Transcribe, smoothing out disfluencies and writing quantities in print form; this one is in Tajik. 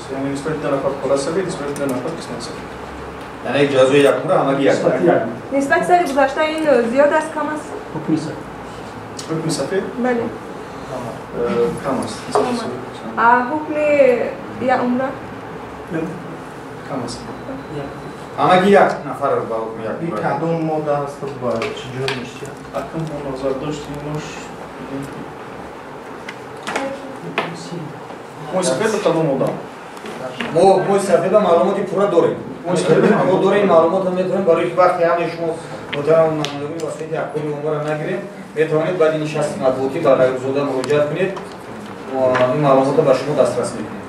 аст. Яъне нисбати 2 нафар пора сафед, нисбати 2 нафар қисмати сафед. Яъне ҷазои як умра ҳамагӣ як. Нисбати соли гузашта ин зиёд аст, кам аст? Ҳукми сафед. Ҳукми сафед? Бале. Кам аст. А ҳукми як умра? Кам аст. Ҳамагӣ як нафар ба ҳукми як умра. Кадом модда аст ва чӣ ҷурмиш чи? Акнун бо назардошти инош мӯи сафед кадом модда? Мо мӯи сафеда маълумоти пурра дорем. Мо дорем маълумотро метавонем, барои ки вақте ҳамаи шумо муҳтарам намояндагони васоити ахбори оммаро нагирем, метавонед баъди нишасти матбуотӣ ба Ғайрузода муроҷиат кунед, ин маълумотро ба шумо дастрас мекунем.